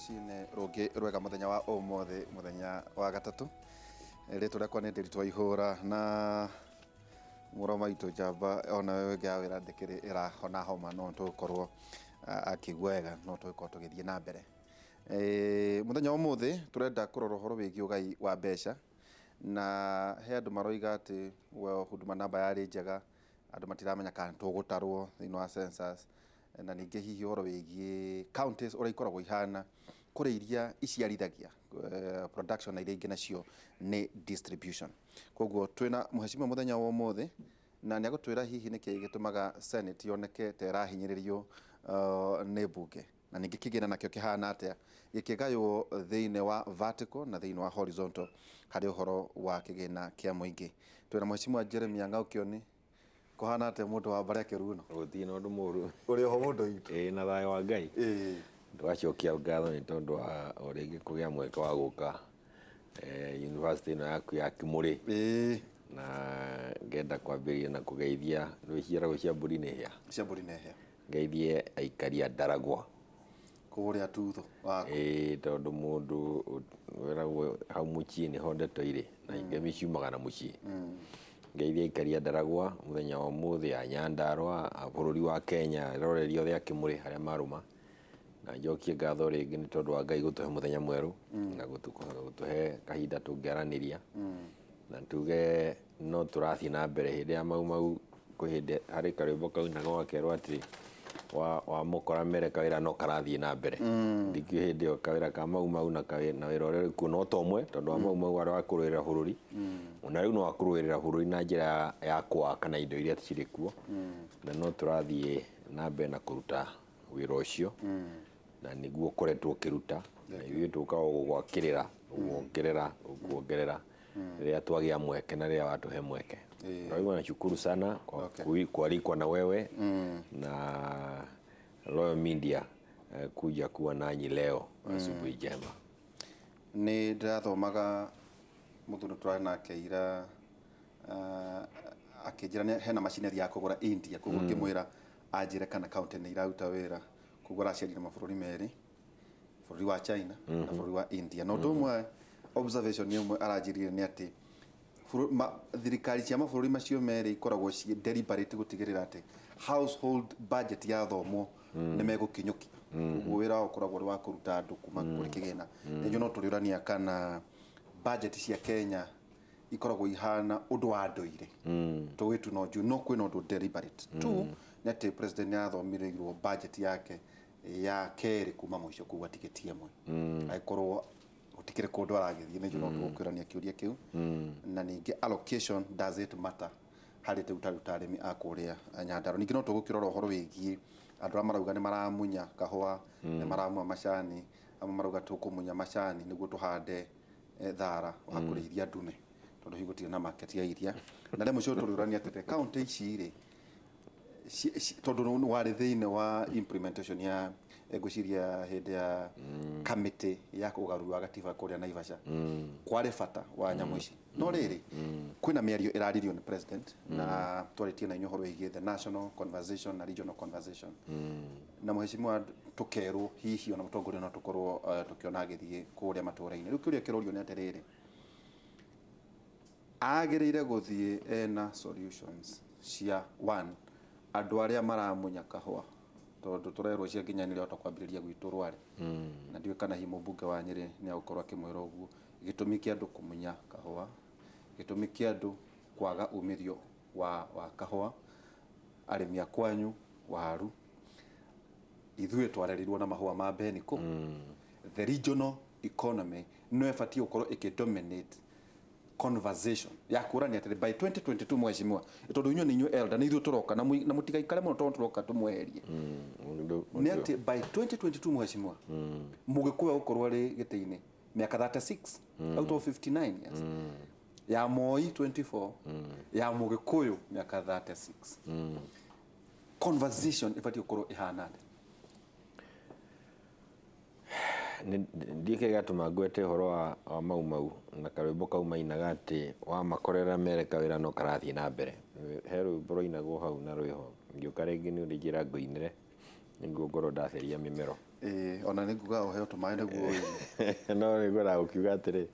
Rũcinĩ rũngĩ rwega mũthenya wa ũmũthĩ, mũthenya wa gatatũ. Rĩtwa rĩakwa nĩ Ndĩritũ Waihũra na mũrũ wa maitũ njamba ona we ĩngĩ ya wĩra ndĩkĩrĩ ĩrahona homa no tũgũkorwo akĩigua wega no tũgũkorwo tũgĩthiĩ na mbere. Mũthenya wa ũmũthĩ tũrenda kũrora ũhoro wĩgiĩ ũgai wa mbeca na he andũ maroiga atĩ well Huduma Number yarĩ njega, andũ matiramenya kana nĩ tũgũtarwo thĩinĩ wa census, na ningĩ hihi ũhoro wĩgiĩ counties ũrĩa ikoragwo ihana, kũrĩ iria iciarithagia production na iria ingĩ nacio nĩ distribution. Koguo twĩna mheshimiwa mũthenya wa ũmũthĩ na nĩ agũtwĩra hihi nĩkĩ gĩtũmaga Senate yoneke ta ĩrahinyĩrĩrio nĩ mbunge. Na ningĩ kĩgĩna nakĩo kĩhana atĩa gĩkĩgaywo thĩinĩ wa vertical na thĩinĩ wa horizontal harĩ ũhoro wa kĩgĩna kĩa mũingĩ. Twĩna Mheshimiwa Jeremiah Ng'aũkĩoni, kũhana atĩa mũndũ wa mbarĩ ya Kĩruno? Gũtirĩ na ũndũ mũru. Ũrĩ oho mũndũ witũ? Ĩĩ na thayũ wa Ngai. Ĩĩ. Tũgacokia ngatho nĩ tondũ wa o rĩngĩ kũgĩa mweke wa gũka university ĩno yaku ya Kimũrĩ. Ĩĩ. Na ngenda kwambĩrĩria na kũgeithia, nĩ ciaragwo cia mbũri nĩ hĩa? Cia mbũri nĩ hĩa. Ngeithie aikari a Ndaragwa. Kũrĩa Tutho waku. Ĩĩ tondũ mũndũ wĩragwo hau mũciĩ nĩho ndeto irĩ na ngemi ciumaga na mũciĩ. Ngeithie aikari a Ndaragwa mũthenya wa ũmũthĩ, a Nyandarũa, a bũrũri wa Kenya, eroreri othe a Kĩmũrĩ harĩa marũma. Na njokie ngatho rĩngĩ nĩ tondũ wa Ngai gũtũhe mũthenya mwerũ na gũtũhe kahinda tũngĩaranĩria. Na tuge no tũrathiĩ na mbere hĩndĩ ya Mau Mau kwĩ hĩndĩ harĩ karwĩmbo kainagwo gakerwo atĩ wamũkora mere kawĩra no karathiĩ na mbere. Ndikĩũĩ hĩndĩ ĩyo kawĩra ka Mau Mau na wĩra ũrĩa ũrĩ kuo no ta ũmwe tondũ wa Mau Mau warĩ wa kũrũĩrĩra bũrũri. Ona rĩu no wa kũrũĩrĩra bũrũri na njĩra ya kũwaka na indo iria cirĩ kuo. Na no tũrathiĩ na mbere na kũruta wĩra ũcio na nĩguo ũkoretwo ũkĩruta na ithuĩ tũkaga gũgwakĩrĩra gũkuongerera gũkuongerera rĩrĩa twagĩa mweke na rĩrĩa watũhe mweke. Kwa hivyo nashukuru sana kwa kualikwa na wewe na Royal Media kuja kuwa nanyi leo. Asubuhi njema. Nĩ ndĩrathomaga mũthuri tũrarĩ nake ira akĩnjĩra hena macini athiaga kũgũra India, koguo ngĩmwĩra anjĩre kana county nĩ iraruta wĩra, koguo aracerire mabũrũri merĩ, bũrũri wa China na bũrũri wa India. Na ũndũ ũmwe observation ĩmwe aranjĩrire nĩ atĩ thirikari cia mabũrũri macio merĩ ikoragwo ciĩ deliberate gũtigĩrĩra atĩ household budget yathomwo nĩ megũkinyũkia. Koguo wĩra wao ũkoragwo ũrĩ wa kũruta andũ kuma kũrĩ kĩgĩna. Nĩnjũĩ no tũrĩũrania kana budget cia Kenya ikoragwo ihana ũndũ wa ndũire tũĩ tu no njũĩ no kwĩna ũndũ deliberate tu nĩ atĩ president nĩ athomireirwo budget yake ya kerĩ kuma mũico koguo atigĩtie ĩmwe agĩkorwo gũtikĩrĩ kũndũ aragĩthiĩ nĩ njũĩ no tũgũkĩũrania kĩũria kĩu. Na ningĩ allocation, does it matter harĩ rĩu ta rĩu ta arĩmi a kũrĩa Nyandarua? Ningĩ no tũgũkĩrora ũhoro wĩgiĩ andũ arĩa marauga nĩ maramunya kahũa, nĩ maramunya macani, amwe marauga tũkũmunya macani nĩguo tũhande thara wa kũrĩithia ndume tondũ hihi gũtirĩ na market ya iria. Na rĩa mũico tũrĩũrania atĩrĩ, kaũntĩ ici rĩ, tondũ nĩ warĩ thĩinĩ wa implementation ya ngwĩciria hĩndĩ ya kamĩtĩ ya ũgarũri wa gatiba kũrĩa Naivasha, kwarĩ bata wa nyamũ ici. No rĩrĩ, kwĩna mĩario ĩraririo nĩ president na twarĩtie na inyuĩ ũhoro wĩgiĩ the national conversation na regional conversation na mheshimiwa tũkerwo hihi ona mũtongoria no tũkorwo tũkĩona agĩthiĩ kũrĩa matũra-inĩ. Rĩu kĩũria kĩrorio nĩ atĩrĩrĩ, agĩrĩire gũthiĩ ena solutions cia one andũ arĩa maramunya kahũa, tondũ tũrerwo cia nginya nĩ rĩhota kwambĩrĩria gwitũ Rware, na ndiũĩ kana hihi mũmbunge wa Nyĩrĩ nĩ agũkorwo akĩmwĩra ũguo, gĩtũmi kĩa andũ kũmunya kahũa, gĩtũmi kĩa andũ kwaga umithio wa kahũa, arĩmi a kwanyu waru, ithuĩ twarerirwo na mahũa ma Beniko. The regional economy no ĩbatiĩ gũkorwo ĩkĩ dominate conversation ya kũrania atĩrĩ by 2022 mheshimiwa, tondũ inyuĩ nĩ inyuĩ elder, nĩ ithuĩ tũroka na mũtigaikare mũno tondũ tũroka tũmweherie, nĩ atĩ by 2022 mheshimiwa mũgĩkũyũ gũkorwo arĩ gĩtĩ-inĩ mĩaka 36 out of 59 years, ya Moi 24, ya mũgĩkũyũ mĩaka 36, conversation ĩbatiĩ gũkorwo ĩhana atĩa? Ndiũĩ kĩrĩa gĩatũma ngwete ũhoro wa Mau Mau na karwĩmbo kau mainaga atĩ wamakorera mere kawĩra no karathiĩ na mbere. He rwĩmbo rwainagwo hau na rwĩho, ngĩũka rĩngĩ nĩ ũrĩnjĩra ngũinĩre nĩguo ngorwo ndatheria mĩmero. Ĩĩ, ona nĩ nguga ũheo tũmaĩ nĩguo ũyũ. No nĩ ngwendaga gũkiuga atĩrĩ,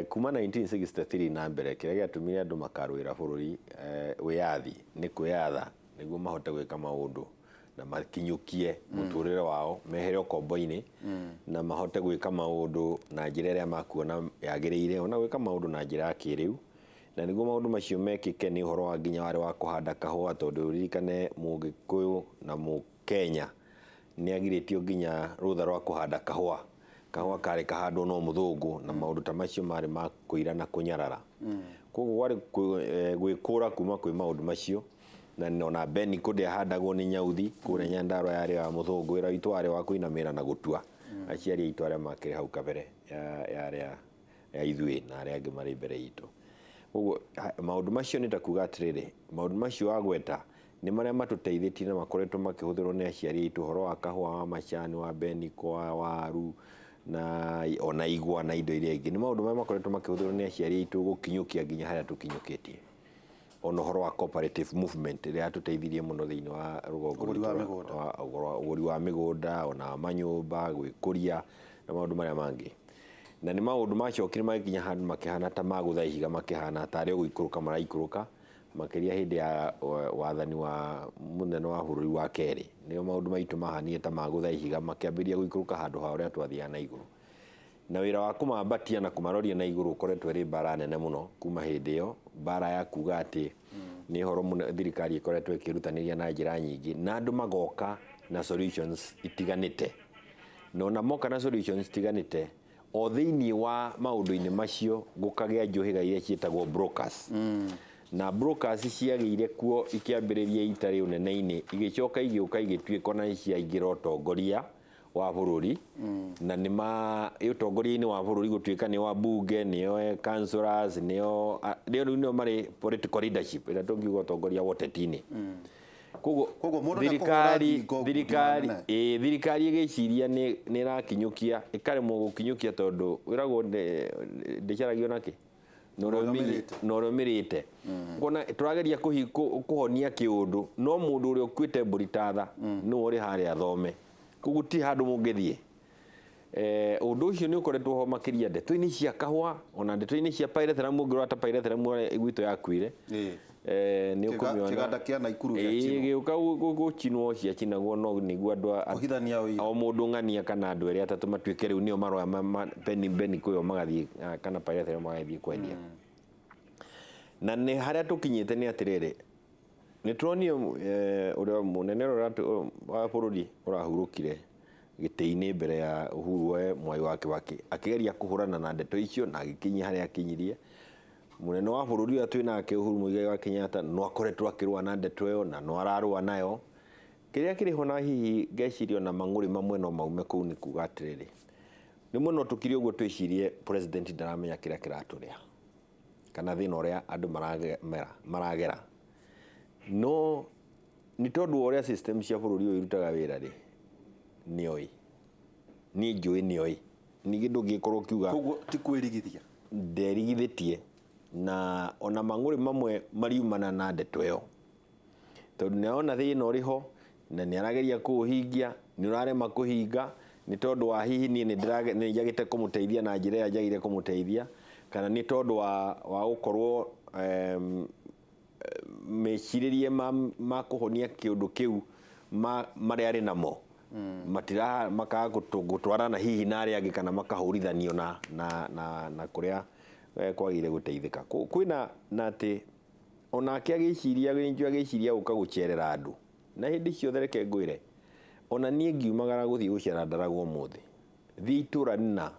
kuma 1963 na mbere, kĩrĩa gĩatũmire andũ makarũĩra bũrũri wĩyathi nĩ kwĩyatha nĩguo mahote gwĩka maũndũ na makinyũkie mũtũrĩre wao, mehere ũkombo-inĩ na mahote gwĩka maũndũ na njĩra ĩrĩa makuona yagĩrĩire, ona gwĩka maũndũ na njĩra ya kĩrĩu. Na nĩguo maũndũ macio mekĩke nĩ ũhoro wa nginya warĩ wa kũhanda kahũa, tondũ ũririkane Mũgĩkũyũ na Mũkenya nĩ agirĩtio nginya rũtha rwa kũhanda kahũa. Kahũa karĩ kahandwo no mũthũngũ, na maũndũ ta macio marĩ ma kũira na kũnyarara. Koguo kwarĩ gwĩkũra kuma kwĩ maũndũ macio. Na ona Beniko ndĩahandagwo nĩ nyauthi kũrĩa Nyandarua yarĩ ya mũthũngũ. Wĩra witũ warĩ wa kũinamĩra na gũtua. Aciari aitũ arĩa makĩrĩ hau kabere ya arĩa ya ithuĩ na arĩa angĩ marĩ mbere itũ. Koguo maũndũ macio nĩ ta kuga atĩrĩrĩ, maũndũ macio wagweta nĩ marĩa matũteithĩtie na makoretwo makĩhũthĩrwo nĩ aciari aitũ, ũhoro wa kahũa, wa macani, wa Beniko, wa waru na ona igwa na indo iria ingĩ. Nĩ maũndũ marĩa makoretwo makĩhũthĩrwo nĩ aciari aitũ gũkinyũkia nginya harĩa tũkinyũkĩtie. Ona ũhoro wa cooperative movement ĩrĩa yatũteithirie mũno thĩinĩ wa rũgongo Ũgũri wa rwitũ mĩgũnda. Ũgũri wa mĩgũnda, ona manyũmba, gwĩkũria na maũndũ marĩa mangĩ. Na nĩ maũndũ macokire magĩkinya handũ makĩhana ta magũtha ihiga, makĩhana ta arĩ o gũikũrũka maraikũrũka, makĩria hĩndĩ ya wathani wa mũnene wa bũrũri wa kerĩ. Nĩo maũndũ maitũ mahanire ta magũtha ihiga, makĩambĩrĩria gũikũrũka handũ ha ũrĩa twathiaga na igũrũ. Na wĩra wa kũmambatia na kũmaroria na igũrũ ũkoretwo ĩrĩ mbara nene mũno kuma hĩndĩ ĩyo, mbara ya kuga atĩ nĩ ũhoro mũno thirikari ĩkoretwo ĩkĩrutanĩria na njĩra nyingĩ, na andũ magoka na solutions itiganĩte. Na ona moka na solutions itiganĩte, o thĩinĩ wa maũndũ-inĩ macio gũkagĩa njũhĩga iria ciĩtagwo brokers. Na brokers ciagĩire kuo ikĩambĩrĩria itarĩ ũnene-inĩ, igĩcoka igĩũka igĩtuĩka ona ciaingĩra ũtongoria wa bũrũri. Na nĩ ma ũtongoria-inĩ wa bũrũri gũtuĩka nĩo ambunge, nĩo councillors, nĩo rĩu nĩo marĩ political leadership ĩrĩa tũngiuga ũtongoria wa ũteti-inĩ. Koguo Koguo mũndũ nĩekũhũra thingo ngundi nene. Thirikari ĩgĩciria nĩ ĩrakinyũkia, ĩkaremwo gũkinyũkia tondũ wĩragwo ndĩcaragio nakĩ? Na ũrĩa Ũrĩa ũmĩrĩte. ũmĩrĩte. Kuona tũrageria kũhonia kĩũndũ, no mũndũ ũrĩa ũkuĩte mbũri ta tha nĩwe ũrĩ harĩa thome. Koguo ti handũ mũngĩthiĩ. Ũndũ ũcio nĩ ũkoretwo ho makĩria ndeto-inĩ cia kahũa, ona ndeto-inĩ cia pyrethrum, ũngĩrora ta pyrethrum ũrĩa gwitũ yakuire. Nĩ ũkũmĩona. Kĩganda kĩa Naikuru gĩacinwo. Gĩũka gũcinwo, ciacinagwo no nĩguo andũ Kũhithania ũira. o mũndũ ng'ania kana andũ erĩ atatũ matuĩke rĩu nĩo maroya beni kũyo magathiĩ, kana pyrethrum magathiĩ kwendia. Na nĩ harĩa tũkinyĩte nĩ atĩrĩrĩ, nĩ turonio ũrĩa mũnene ũrĩa wa bũrũri ũrahurũkire gĩtĩ-inĩ mbere ya Uhuru we Mwai wa Kibaki, akĩgeria kũhũrana na ndeto icio na agĩkinyia harĩa akinyirie. Mũnene wa bũrũri ũrĩa twĩ nake Uhuru Muigai wa Kenyatta no akoretwo akĩrũa na ndeto ĩyo na no ararũa nayo. Kĩrĩa kĩrĩ ho na hihi ngeciria ona mang'ũrĩ mamwe no maume kũu nĩ kuga atĩrĩrĩ, rĩmwe no tũkire ũguo twĩcirie president ndaramenya kĩrĩa kĩratũrĩa kana thĩna ũrĩa andũ maragera. No nĩ tondũ wa ũrĩa system cia bũrũri ũyũ irutaga wĩra rĩ, nĩoĩ. Niĩ njũĩ nĩoĩ. Ningĩ ndũngĩkorwo ũkiuga Koguo ti kwĩrigithia. Nderigithĩtie, na ona mang'ũrĩ mamwe mariumana na ndeto ĩyo. Tondũ nĩarona thĩna ũrĩ ho, na nĩarageria kũũhingia, nĩũrarema kũhinga, nĩ tondũ wa hihi niĩ nĩ njagĩte kũmũteithia na njĩra ĩrĩa njagĩrĩire kũmũteithia, kana nĩ tondũ wa gũkorwo mecirĩrie ma kũhonia kĩũndũ kĩu marĩa arĩ namo. Matira makaga gũtwarana hihi na arĩa angĩ kana makahũrithanio na kũrĩa kwagĩrĩire gũteithĩka. Kwĩna na atĩ onake agĩciria, nĩnjũĩ agĩciria gũka gũcerera andũ. Na hĩndĩ ciothe reke ngwĩre, ona niĩ ngiumagara gũthiĩ gũcera Ndaragwa ũmũthĩ, thiĩ itũũra nina,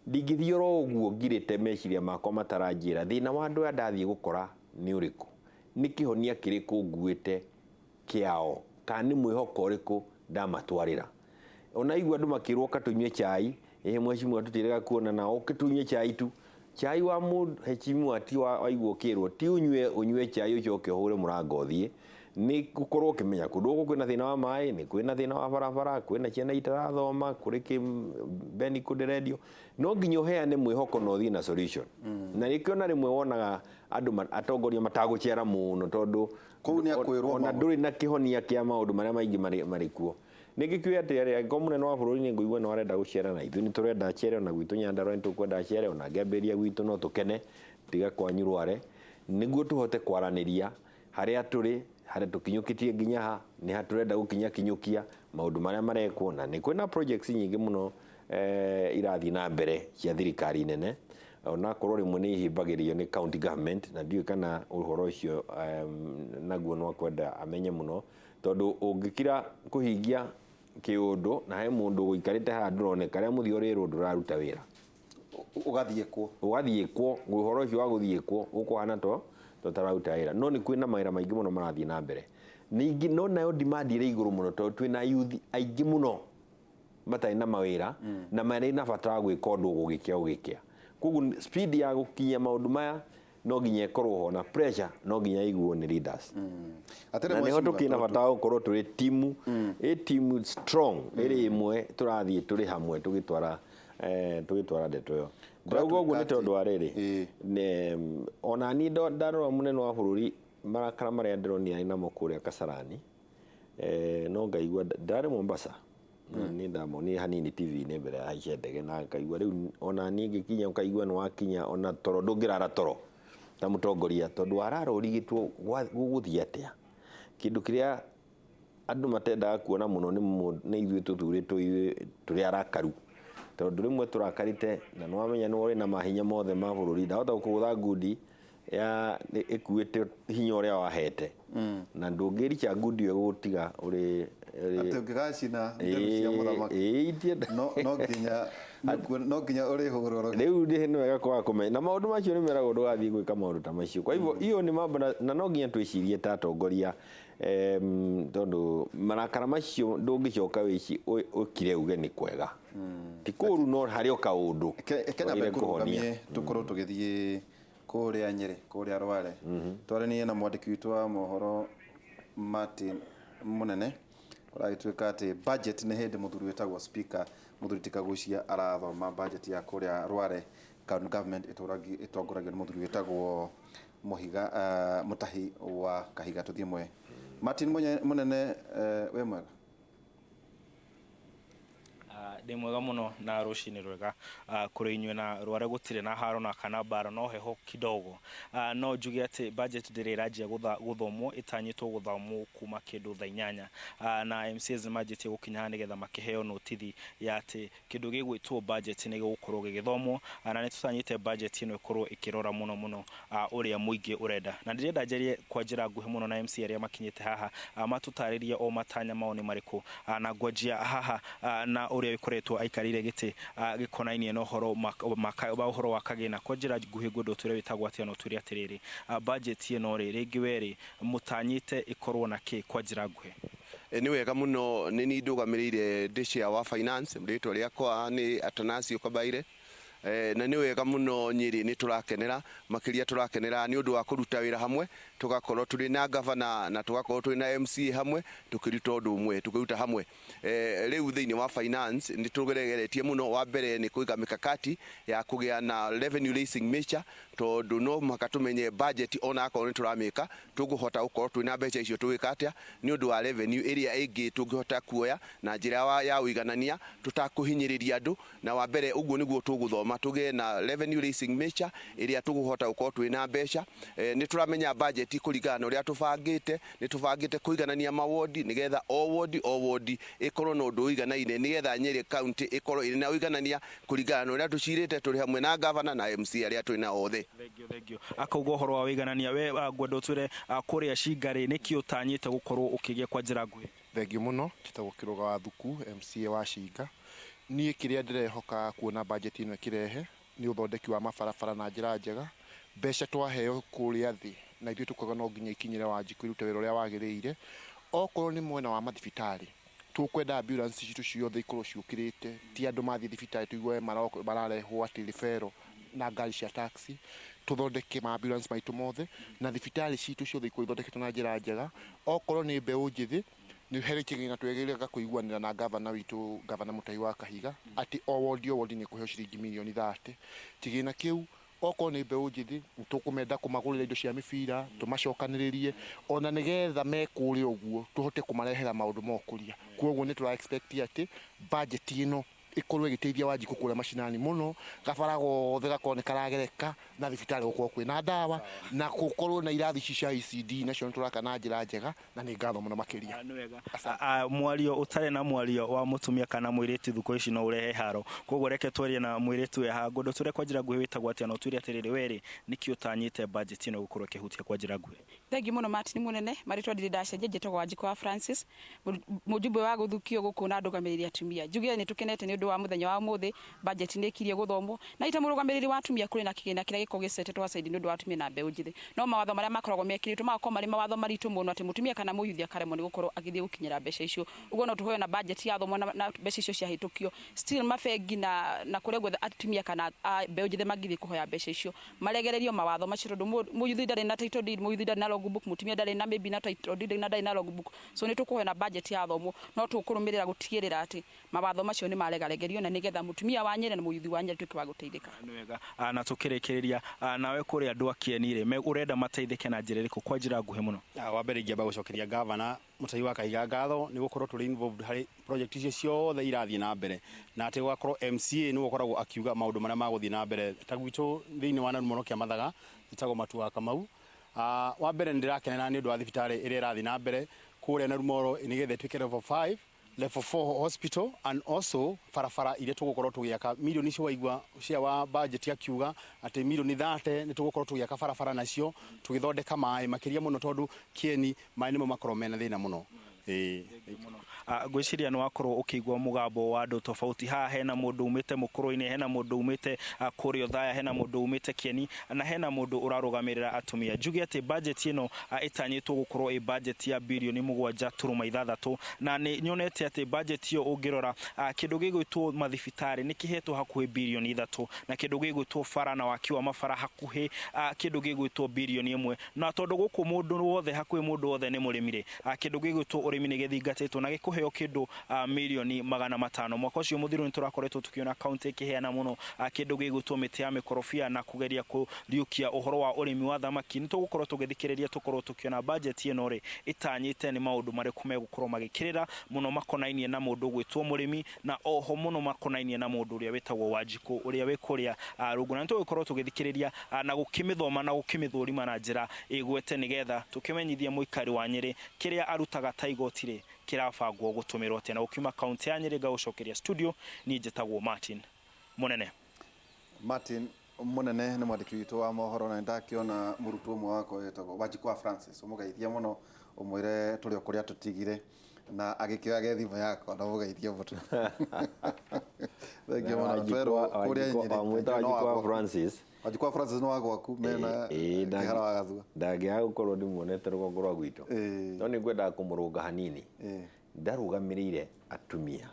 ndingĩthiĩ oro ũguo ngirĩte meciria makwa mataranjĩra thĩna wa andũ aya ndathiĩ gũkora nĩ ũrĩkũ, nĩ kĩhonia kĩrĩkũ nguĩte kĩao, kana nĩ mwĩhoko ũrĩkũ ndamatwarĩra. Ona igua andũ makĩrwo ũka tũnyue chai, ĩhĩ mheshimiwa tũtirega kuona na ũke tũnyue chai tu. Chai wa mheshimiwa ti wa waigua ũkĩrwo, ti ũnyue chai ũcoke ũhũre mũrango ũthiĩ. Nĩ gũkorwo ũkĩmenya kũndũ gũkũ kwĩna thĩna wa maĩ, nĩ kwĩna thĩna wa barabara, kwĩna ciana itarathoma, kũrĩ beni kũndĩrendio. No nginya ũheane mwĩhoko na ũthiĩ na solution. Na nĩkĩo na rĩmwe wonaga andũ atongoria matagũcera mũno tondũ Kũu nĩ akwĩrwo ona maũndũ. ndũrĩ na kĩhonia kĩa maũndũ marĩa maingĩ marĩ kuo. Nĩngĩkiuga atĩ angĩkorwo mũnene wa bũrũri nĩ ngũigua nĩ arenda gũcera, na ithuĩ nĩ tũrenda acere, ona gwitũ Nyandarũa nĩ tũkwenda acere, ona ngĩambĩrĩria gwitũ no tũkene tiga kwanyu Rware, nĩguo tũhote kwaranĩria harĩa tũrĩ, harĩa tũkinyũkĩtie nginya ha, nĩ ha tũrenda gũkinya kinyũkia maũndũ marĩa marekwo. Na nĩ kwĩna projects nyingĩ mũno irathiĩ na mbere cia thirikari nene, onakorwo rĩmwe nĩ ihimbagĩrĩrio nĩ county government, na ndiũĩ kana ũhoro ũcio naguo no akwenda amenye mũno, tondũ ũngĩkira kũhingia kĩũndũ na he mũndũ ũikarĩte haha ndũroneka rĩa mũthia ũrĩrwo ndũraruta wĩra, ũgathiĩ kwo, ũgathiĩ kwo, ũhoro ũcio wa gũthiĩ kwo ũkũhana to tũtararuta wĩra. No nĩ kwĩna mawĩra maingĩ mũno marathiĩ na mbere. Ningĩ no nayo demand ĩrĩ igũrũ mũno, tondũ twĩna youth aingĩ mũno matarĩ na mawĩra na marĩ na bata wa gwĩka ũndũ gũgĩkĩa gũgĩkĩa. Koguo speed ya gũkinyia maũndũ maya no nginya ĩkorwo ho, na pressure no nginya ĩiguo nĩ leaders. Na nĩho tũkĩna bata wa gũkorwo tũrĩ timu, ĩ timu strong, ĩrĩ ĩmwe, tũrathiĩ tũrĩ hamwe tũgĩtwara tũgĩtwara ndeto ĩyo. Ndauga ũguo nĩ tondũ wa rĩrĩ, ona niĩ ndarora mũnene wa bũrũri, marakara marĩa ndĩronire arĩ namo kũrĩa Kasarani, no ngaigua ndarĩ Mombasa, nĩ ndamonire hanini TV-inĩ mbere ya haice ndege, na ngaigua rĩu ona niĩ ngĩkinya, ũkaigua nĩ wakinya ona toro ndũngĩrara toro ta mũtongoria, tondũ warara ũrigĩtwo gũgũthiĩ atĩa. Kĩndũ kĩrĩa andũ matendaga kuona mũno nĩ ithuĩ tũthurĩtwo ithuĩ tũrĩ arakaru, tondũ rĩmwe tũrakarĩte na nĩ wamenya nĩ ũrĩ na mahinya mothe ma bũrũri, ndahota gũkũgũtha ngundi ya ĩkuĩte hinya ũrĩa wahete, na ndũngĩricha ngundi ĩyo gũgũtiga ũrĩ atĩ ũngĩgacina nderu cia mũthamaki no nginya ũrĩhũrwo. Rĩu nĩ wega kwaga kũmenya, na maũndũ macio nĩ meragwo ndũgathiĩ gwĩka maũndũ ta macio. Kwa hivyo hiyo nĩ mambo na no nginya twĩcirie ta atongoria, tondũ marakara macio ndũngĩcoka wĩci ũkire uge nĩ kwega, ti kũru, no harĩ o kaũndũ Kenya kũhonia. Tũkorwo tũgĩthiĩ kũrĩa Nyĩrĩ, kũrĩa Rware, twaranie na mwandĩki witũ wa mohoro Martin Mũnene. Kũragĩtuĩka atĩ budget nĩ hĩndĩ mũthuri wĩtagwo speaker, mũthuri ti Kagucia, arathoma budget ya kũrĩa Rware county government ĩtongoragio nĩ mũthuri wĩtagwo Mũhiga, Mũtahi wa Kahiga. Tũthiĩ mwe Martin Mũnene, wĩ mwega? Ndĩ mwega mũno na rũcinĩ rwega kũrĩ inyuĩ. Na Rware gũtirĩ na haro na kana mbara, no heho kidogo. No njuge atĩ budget ndĩrĩ ĩranjia gũthomwo, ĩtanyĩtwo gũthomwo kuma kĩndũ thaa 8, na MCAs nĩ manjĩtie gũkinya haha nĩgetha makĩheo notithi ya atĩ kĩndũ gĩgwĩtwo budget nĩ gĩgũkorwo gĩgĩthomwo. Na nĩ tũtanyĩte budget ĩno ĩkorwo ĩkĩrora mũno mũno ũrĩa mũingĩ ũrenda, na ndĩrenda njarie kwa njĩra nguhĩ mũno na MC arĩa makinyĩte haha, matũtarĩrie o matanya mao nĩ marĩkũ, na ngwanjia haha na ũrĩa ũkoretwo aikarĩire gĩtĩ gĩkonainie na ũhoro wa kagĩna. Kwa njĩra nguhĩ ngwenda ũtwĩre wĩtagwo atĩa, na ũtwĩre atĩrĩrĩ, budget ĩno rĩ, rĩngĩ we rĩ, mũtanyĩte ĩkorwo na kĩ kwa njĩra nguhĩ? Nĩ wega mũno. Nĩ niĩ ndũgamĩrĩire ndĩ chair wa finance, rĩtwa rĩakwa nĩ Atanasio Kabaire. Na nĩ wega mũno, Nyĩrĩ nĩ tũrakenera, makĩria tũrakenera nĩ ũndũ wa kũruta wĩra hamwe, tũgakorwo tũrĩ na gavana na tũgakorwo tũrĩ na MCA hamwe, tũkĩruta ũndũ ũmwe, tũkĩruta hamwe. Rĩu thĩinĩ wa finance nĩ tũgeretie mũno, wa mbere nĩ kũiga mikakati ya kũgĩa na revenue raising measure, tondũ no mũhaka tũmenye budget ona akorwo nĩ tũramĩka, tũkũhota gũkorwo twĩna mbeca icio tũgĩka atĩa, nĩ ũndũ wa revenue ĩrĩa ĩngĩ tũngĩhota kuoya na njĩra ya ũiganania tũtakũhinyĩrĩria andũ. Na wa mbere ũguo nĩguo tũgũthoma, tũgĩe na revenue raising measure ĩrĩa tũkũhota gũkorwo twĩna mbeca. Nĩ tũramenya budget kũringana na ũrĩa tũbangĩte, nĩ tũbangĩte kũiganania mawodi, nĩgetha o wodi o wodi ĩkorwo na ũndũ ũiganaine, nĩgetha Nyĩrĩ county ĩkorwo ĩrĩ na ũiganania kũringana na ũrĩa tũcirĩte tũrĩ hamwe na gavana na MCA arĩa twĩ na othe. Thengio, thengio. Akauga ũhoro wa ũiganania, we ngwenda ũtwĩre kũrĩa Cinga rĩ, nĩkĩ ũtanyĩte gũkorwo ũkĩgĩa kwa njĩra nguhĩ? Thengio mũno. Njĩtagwo Kĩrũga wa Thuku, MCA wa Cinga. Niĩ kĩrĩa ndĩrehoka kuona budget ĩno ĩkĩrehe nĩ ũthondeki wa mabarabara na njĩra njega. Mbeca twaheo kũrĩa thĩ na ithuĩ tũkauga no nginya ikinyĩre Wanjikũ irute wĩra ũrĩa wagĩrĩire. Okorwo nĩ mwena wa mathibitarĩ, tũkwenda ambulance citũ ciothe ikorwo ciũkĩrĩte, ti andũ mathiĩ thibitarĩ tũigue mararehwo atĩ referral na ngari cia taxi. Tũthondeke ma ambulance maitũ mothe na thibitarĩ citũ ciothe ikorwo ithondeketwo na njĩra njega. Okorwo nĩ mbeũ njĩthĩ, nĩ harĩ kĩgĩna twĩrĩga kũiguanĩra na gavana witũ, gavana Mũtahi wa Kahiga, atĩ o wodi o wodi nĩ kũheo ciringi mirioni 30. Kĩgĩna kĩu Okorwo nĩ mbeũ njĩthĩ, nĩ tũkũmenda kũmagũrĩra indo cia mĩbira, tũmacokanĩrĩrie ona nĩgetha me kũrĩa ũguo tũhote kũmarehera maũndũ ma ũkũria. Koguo nĩ tũra expect atĩ budget ĩno ĩkorwo ĩgĩteithia Wanjikũ kũrĩa macinani mũno, gabara gothe gakorwo nĩ karagereka, na thibitarĩ gũkorwo kwĩna ndawa, na gũkorwo na irathi ici cia ECD nacio nĩ tũraka na njĩra njega, na nĩ ngatho mũno makĩria. Nĩ wega. Mwario ũtarĩ na mwario wa mũtumia kana mũirĩtu thikũ ici no ũrehe haro, koguo reke twarie na mũirĩtu wĩ haha. Ngũndũ tũrĩa kwa njĩra nguhĩ wĩtagwo atĩa, na ũtwĩre atĩrĩrĩ werĩ nĩkĩ ũtanyĩte budget ĩno gũkorwo ĩkĩhutia kwa njĩra nguhĩ? Thengiũ mũno Martin Munene. Marĩtwa ndirĩ ndacenjia, njĩtagwo Wanjikũ wa Francis, mũjumbe wa gũthukio gũkũ na ndũgamĩrĩri atumia. Njuge nĩ tũkenete nĩ ũndũ wa mũthenya wa ũmũthĩ, budget nĩ ĩkirie gũthomwo, na ita mũrũgamĩrĩri wa atumia kũrĩ na kĩgĩna kĩrĩa gĩkoragwo gĩcetetwo aside nĩ ũndũ wa atumia na mbeũ njĩthĩ, no mawatho marĩa makoragwo mekĩrĩtwo magakorwo marĩ mawatho maritũ mũno atĩ mũtumia kana mũyuthi akaremwo nĩ gũkorwo agĩthiĩ gũkinyĩra mbeca icio. Ũguo no tũhoe na budget yathomwo na mbeca icio ciahĩtũkio, still mabengi na kũrĩa guothe atumia kana mbeũ njĩthĩ mangĩthiĩ kũhoya mbeca icio, maregererio mawatho macio, tondũ mũyuthi ndarĩ na title deed, mũyuthi ndarĩ na logbook, mũtumia ndarĩ na maybe na title deed na ndarĩ na logbook. So nĩ tũkũhoya na budget yathomwo no tũkũrũmĩrĩra gũtigĩrĩra atĩ mawatho macio nĩ maregaregerio, na nĩgetha mũtumia wa Nyĩrĩ na mũyuthi wa Nyĩrĩ tuĩke wa gũteithĩka. Nĩ wega. Na tũkĩrĩkĩrĩria, nawe kũrĩa andũ a Kĩeni rĩ, ũrenda mateithĩke na njĩra ĩrĩkũ kwa njĩra nguhĩ mũno? Wa mbere ingĩamba gũcokeria gavana Mũtai wa Kahiga ngatho nĩ gũkorwo tũrĩ involved harĩ project icio ciothe irathiĩ na mbere, na atĩ gũgakorwo MCA nĩwe ũkoragwo akiuga maũndũ marĩa magũthiĩ na mbere ta gwitũ thĩinĩ wa Narumono kĩa Mathaga ĩtagwo Matu wa Kamau. Wa mbere nĩ ndĩrakenera nĩ ũndũ wa thibitarĩ ĩrĩa ĩrathiĩ na mbere kũrĩa Narumoro nĩgetha ĩtuĩke level 5, level 4 hospital, and also barabara iria tũgũkorwo tũgĩaka milioni icio waigua cia wa budget akiuga atĩ milioni 30 nĩ tũgũkorwo tũgĩaka barabara nacio, tũgĩthondeka maĩ makĩria mũno, tondũ Kĩeni maĩ nĩmo makorwo mena thĩna mũno. Ngwĩciria nĩ wakorwo ũkĩigua mũgambo wa andũ tofauti haha. Hena mũndũ umĩte mũkũrũ-inĩ, hena mũndũ umĩte kũrĩa Othaya, hena mũndũ umĩte Kĩeni, na hena mũndũ ũrarũgamĩrĩra atumia. Njuge atĩ budget ĩno ĩtanyĩtwo gũkorwo ĩ budget ya 7.6 birioni, na nĩ nyonete atĩ budget ĩyo ũngĩrora, kĩndũ gĩgwĩtwo mathibitarĩ nĩ kĩhetwo hakuhĩ 3 birioni, na kĩndũ gĩgwĩtwo bara na waki wa mabara hakuhĩ kĩndũ gĩgwĩtwo 1 birioni, na tondũ gũkũ mũndũ wothe, hakuhĩ mũndũ wothe nĩ mũrĩmi rĩ, kĩndũ gĩgwĩtwo ũrĩmi nĩ gĩthingatĩtwo na gĩkũheo kĩndũ 500 milioni. Mwaka ũcio mũthiru nĩ tũrakoretwo tũkĩona kaunti ĩkĩheana mũno kĩndũ gĩgwĩtwo mĩtĩ ya mĩkorobia na kũgeria kũriũkia ũhoro wa ũrĩmi wa thamaki. Nĩ tũgũkorwo tũgĩthikĩrĩria, tũkorwo tũkĩona budget ĩno rĩ ĩtanyĩte nĩ maũndũ marĩkũ megũkorwo magĩkĩrĩra mũno makonainie na mũndũ ũgwĩtwo mũrĩmi, na oho mũno makonainie na mũndũ ũrĩa wĩtagwo Wanjikũ ũrĩa wĩ kũrĩa rungu. Na nĩ tũgũkorwo tũgĩthikĩrĩria na gũkĩmĩthoma na gũkĩmĩthũrima na njĩra ĩgwete, nĩgetha tũkĩmenyithia mũikari wa Nyĩrĩ kĩrĩa arutaga ta igoti rĩ kĩrabangwo gũtũmĩrwo atĩa. Na gũkiuma kaunti ya Nyĩrĩ ngagũcokeria studio, niĩ njĩtagwo Martin Mũnene. Martin Mũnene nĩ mwandĩki witũ wa mohoro, na nĩndakĩona mũrutwo ũmwe wakwa wĩtagwo Wanjikũ wa Francis, ũmũgeithie mũno, ũmwĩre tũrĩ o kũrĩa tũtigire, na agĩkĩoya thimũ yakwa na ũmũgeithie mũno. Thengiũ mũno. Twerwo kũrĩa Nyĩrĩ wamwĩta no Wanjikũ wa wa Francis. Wanjikũ wa Francis nĩ wa gwaku mena Kĩhara wa Gathua. Ndangĩaga gũkorwo ndĩmuonete rũgongo rwa gwitũ, no nĩ ngwendaga kũmũrũnga hanini. Ndarũgamĩrĩire atumia,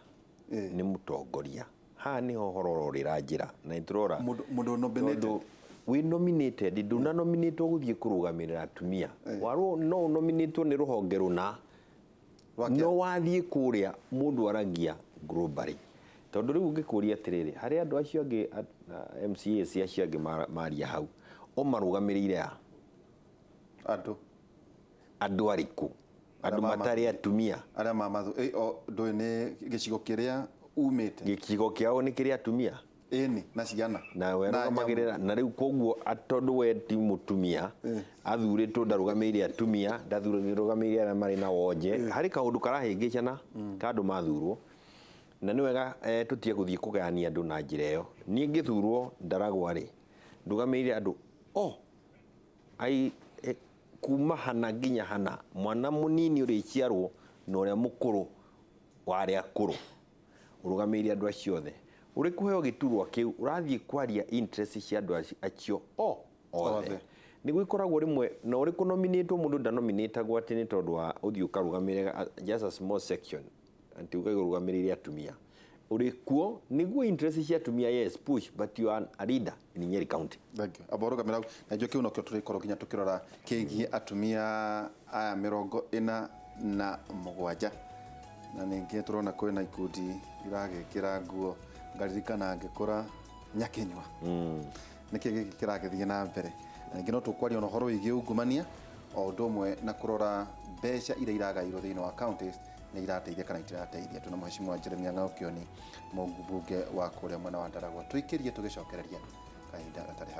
nĩ mũtongoria. Haha nĩho ũhoro ũrorĩra njĩra na nĩtũrora Mũndũ nominated. Tondũ wĩ nominated, ndũna nominatwo gũthiĩ kũrũgamĩrĩra atumia. Warwo no ũnominatwo nĩ rũhonge rũna, Rwa kĩa- no wathiĩ kũrĩa mũndũ aragia globally, tondũ rĩu ũngĩkũria atĩrĩrĩ, harĩ andũ acio angĩ MCAs acio angĩ maria hau, o marũgamĩrĩire a andũ andũ arĩkũ? Andũ Arĩa matarĩ atumia. Arĩa mamathu ndũĩ nĩ gĩcigo kĩrĩa umĩte. Gĩcigo kĩao nĩ kĩrĩ atumia? Ĩni, na ciana. Na we Na nyamũ. arũgamagĩrĩra na rĩu koguo tondũ we ti mũtumia athurĩtwo, ndarũgamĩrĩire atumia, ndarũgamĩrĩire arĩa marĩ na wonje. Harĩ kaũndũ karahĩngĩcana ka andũ mathurwo, na nĩ wega tũtige gũthiĩ kũgayania andũ na njĩra ĩyo. Niĩ ngĩthurwo Ndaragwa rĩ, ndũgamĩrĩire andũ o ai kuma hana nginya hana, mwana mũnini ũrĩciarwo na ũrĩa mũkũrũ wa arĩa akũrũ, ũrũgamĩrĩire andũ acio othe. Ũrĩ kũheo gĩturwa kĩu, ũrathiĩ kwaria interest cia andũ acio o othe. Othe. Nĩ gwĩkoragwo rĩmwe na ũrĩ kũnominĩtwo, mũndũ ndanominĩtagwo atĩ nĩ tondũ wa ũthiĩ ũkarũgamĩrĩra just a small section, atĩ ũkarũgamĩrĩire atumia. Ũrĩ kuo nĩguo interest cia atumia, yes, push, but you are a leader in Nyeri County. Thank you. Amba ũrũgamĩra hau. Na njuĩ kĩu nokĩo tũrĩkorwo nginya tũkĩrora kĩgiĩ atumia aya 47. Na ningĩ tũrona kwĩna ikundi iragĩkĩra nguo, ngaririkana ngĩkũra nyakĩnyua. Nĩkĩ gĩkĩ kĩragĩthiĩ na mbere? Na ningĩ no tũkwaria ona ũhoro wĩgiĩ ungumania, o ũndũ ũmwe na kũrora mbeca iria iragairwo thĩinĩ wa counties nĩ irateithia kana itirateithia. Twĩna Mheshimiwa Jeremia Ng'aũkĩoni, mũmbunge wa kũrĩa mwena wa Ndaragwa. Tũikĩrie tũgĩcokereria kahinda gatarĩ.